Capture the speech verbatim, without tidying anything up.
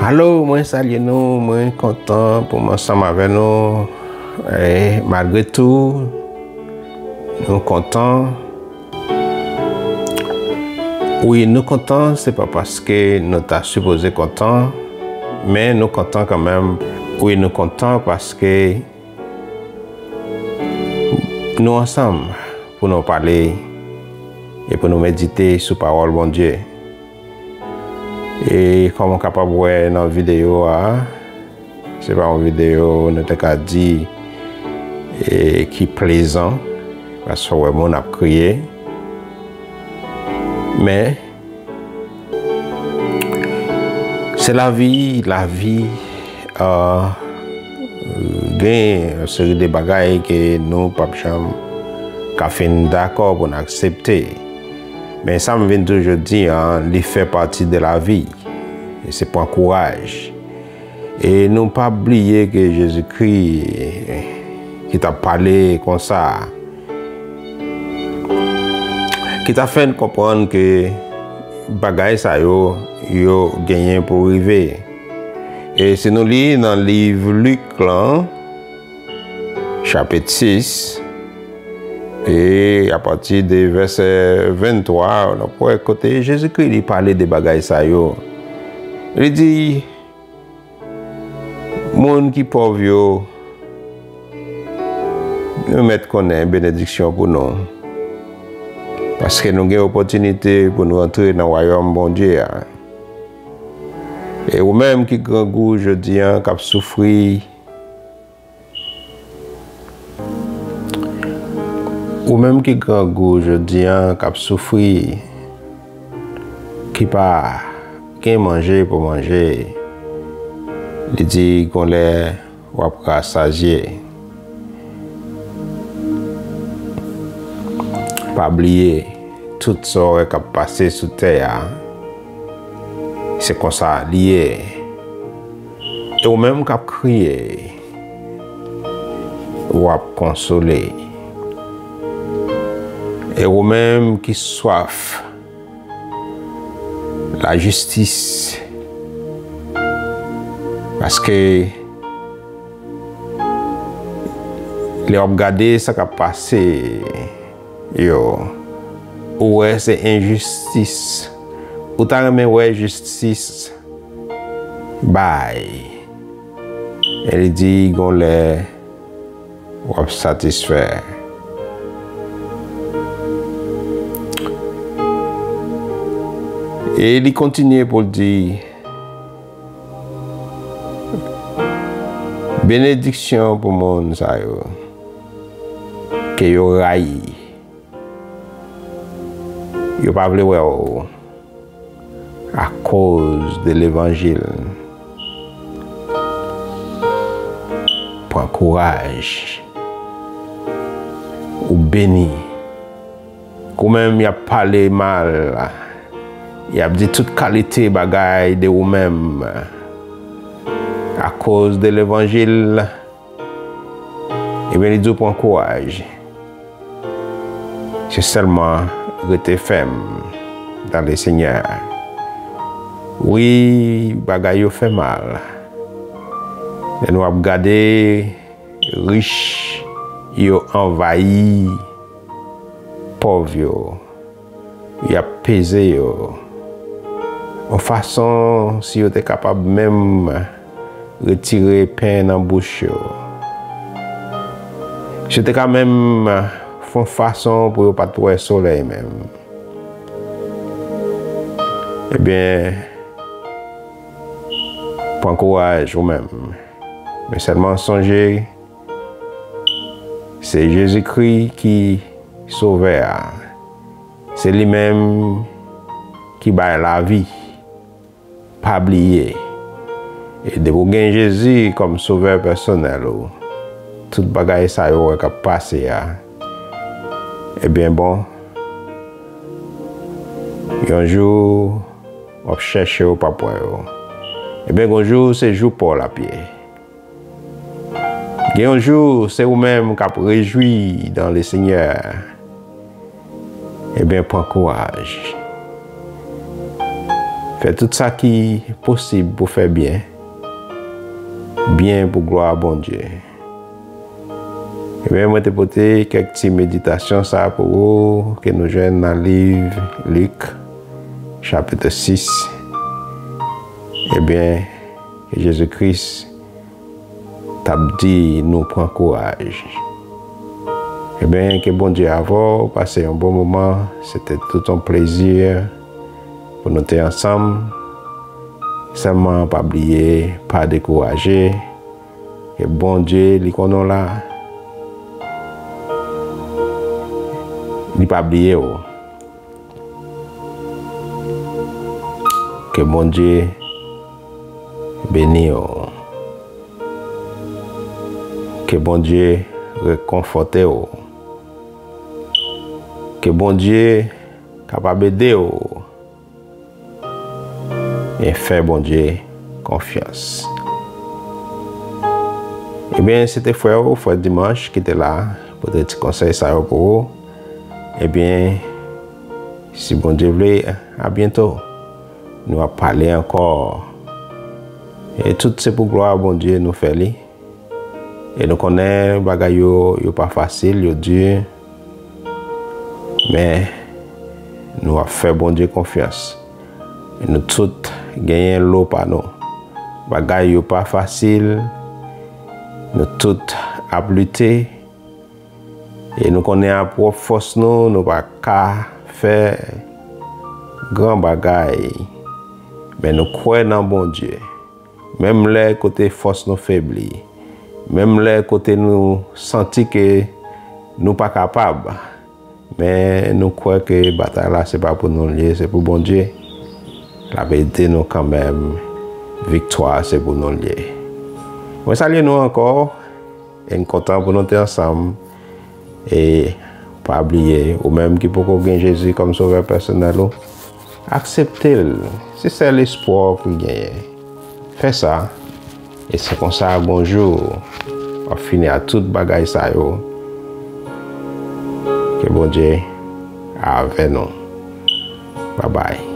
Alo, mwen salye nou, mwen kontan pou m ansanm avè nou. E malgre tou, nou kontan. Wi, nou kontan, se pa paske nou ta sipoze kontan, men nou kontan kanmenm. Wi, nou kontan paske nou ansanm pou nou pale e pou nou medite sou pawòl Bondye. E kòm w kapab wè nan videyo a, se pa yon videyo nou te ka di, e, ki plezan, paske w wè moun ap kriye. Men, se lavi, lavi, a, gen yon seri de bagay ke nou p ap janm ka fin dakò pou n aksepte. Men sa m vin di w jodi a, li fè pati de lavi. E se pran kouraj. E nou pa bliye ke Jezikri ki t ap pale konsa, ki ta fè n konprann ke bagay sa yo, yo genyen pou rive. E si nou li nan liv Lik lan, chapit sis, e apati de vèsè venntwa, n ap wè kote Jezikri li pale de bagay sa yo. Li di, moun ki pòv yo, nou mèt konnen benediksyon pou nou. Paske nou gen opòtinite pou nou antre nan wayòm Bondye a. E ou menm ki grangou jodi a, k ap soufri, ou menm ki grangou jodi a, k ap soufri, ki pa gen manje pou manje, li di gon lè w ap rasazye. Pa bliye, tout sa w wè k ap pase sou tè a, se konsa li ye. E ou menm k ap kriye, w ap konsole. E ou menm ki swaf lajistis, paske lè w ap gade sa k ap pase yo, ou wè se enjistis. Ou ta renmen wè jistis bay. E li di, gon lè w ap satisfè. E li kontinye pou l di, benediksyon pou moun sa yo ke yo rayi. Yo pa vle wè w akoz de levanjil. Pran kouraj. Ou beni. Ou menm, y ap pale mal. Y ap di tout kalite bagay de ou menm. Akoz de levanjil, ebyen, li di w pran kouraj. Se sèlman rete fèm dans le Seigneur. Wi, bagay yo fè mal. Lè nou ap gade, rich yo anvayi pòv yo. Y ap peze yo. Yon fason, si yo te kapab menm retire pen nan bouch yo. Si yo te ka menm fè yon fason pou yo pa t wè solèy menm. Ebyen, pran kouraj ou menm. Men sèlman sonje, se Jezikri ki Sovè a. Se li menm ki bay lavi. Pa bliye. E depi w gen Jezi kòm Sovè pèsonèl ou, tout bagay sa yo w wè k ap pase a, ebyen bon, yon jou w ap chèche, w p ap wè yo. Ebyen, gon jou, se jou pa w l ap ye. Gen yon jou, se ou menm k ap rejwi dans le Seigneur. Ebyen, pran kouraj. Fè tout sa ki posib pou fè byen. Byen pou glwa Bondye. Ebyen, mwen te pote kèk ti meditasyon sa pou ou, ke nou jwenn nan liv Lik, chapit sis. Ebyen, ke Jezi Kris t ap di nou pran kouraj. Ebyen, ke Bondye avè w, pase yon bon moman. Se te tout yon plezi pou nou te ansanm. Sèlman pa bliye, pa dekouraje. Ke Bondye, li konnen w la. Li pa bliye w. Ke Bondye beni w. Ke Bondye rekonfòte w. Ke Bondye kapab ede w. E fè Bondye konfyans. Ebyen, se te frè w, frè Dimanch, ki te la pou te ti konsèy sa yo pou ou. Ebyen, si Bondye vle, a byento. Nou ap pale ankò. E tout se pou glwa Bondye nou fè li. E nou konnen bagay yo, yo pa fasil, yo di. Men, nou ap fè Bondye konfyans. Nou tout genyen lo pa nou. Bagay yo pa fasil. Nou tout ap lite. E nou konnen a pwòp fòs nou, nou pa ka fè gran bagay. Men nou kwè nan Bondye. Menm lè kote fòs nou febli, menm lè kote nou santi ke nou pa kapab, men nou kwè ke batay la se pa pou nou l ye, se pou Bondye. L ap ede nou kanmenm. Viktwa se pou nou l ye. Mwen salye nou ankò, e m kontan pou nou te ansanm. E pa bliye, ou menm ki poko gen Jezi kòm sovè pèsonèl ou, aksepte l. Se sèl espwa w ki genyen. Fè sa, e se konsa gon jou w ap fini ak tout bagay sa yo. Ke Bondye avè nou. Babay.